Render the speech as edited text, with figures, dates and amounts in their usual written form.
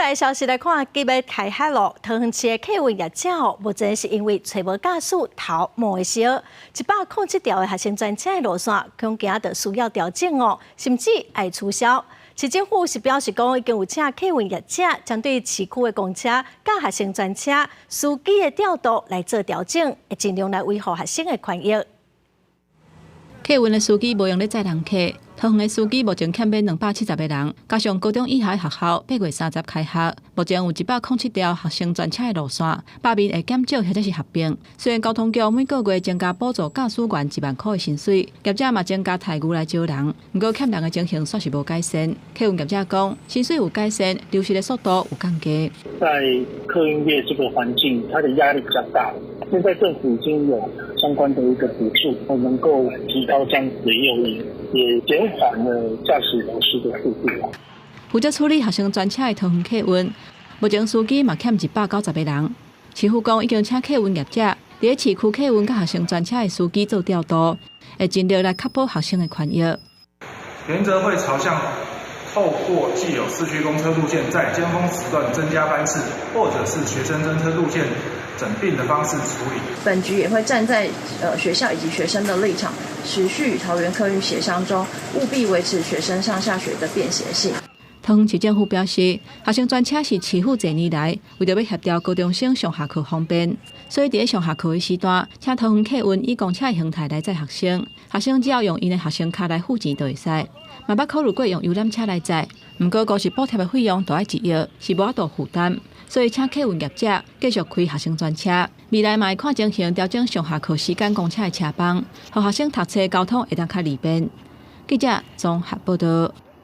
來消息來看，今欲開學囉，桃園市的客運業者哦，目前是因為揣無駕駛頭毛會燒，107條的學生專車的路線，恐驚著需要調整哦，甚至愛取消。市政府是表示講，已經有請客運業者針對市區的公車佮學生專車司機的調度來做調整，會盡量來維護學生的權益。客運的司機無閒咧載人客，桃園的司機目前欠欲270個人，加上高中以下的學校8月30開學，目前有107條學生專車的路線，罷免會減少或者是合併。雖然交通局每個月增加補助駕駛員1萬箍的薪水，業者嘛增加待遇來招人，毋過欠人的情形煞是無改善。客運業者講，薪水有改善，流失的速度有降低。在客運業這個環境，它的壓力比較大。現在政府已經有相關的一個補助，能夠提高這樣子的誘因，也減緩了駕駛流失的速度。負責處理學生專車的桃園客運，目前司機嘛欠190個人。市府講已經請客運業者，佇咧市區客運佮學生專車的司機做調度，會盡力來確保學生的權益。原則會朝向透過既有市區公車路線，在尖峰時段增加班次，或者是學生專車路線整併的方式處理。本局也會站在學校以及學生的立場，持續與桃園客運協商中，務必維持學生上下學的便攜性。桃園市政府表示，學生專車是市府濟年來為著欲協調高中生上下課方便，所以佇咧上下課的時段，請桃園客運以公車的形態來載學生，學生只要用𪜶的學生卡來付錢就會使。嘛捌考慮過用遊覽車來載，毋過光是補貼的費用都愛1億，是無法度負擔，所以請客運業者繼續開學生專車。未來嘛會看情形調整上下課時間公車的車班，予學生讀冊交通會當較利便。記者綜合報道。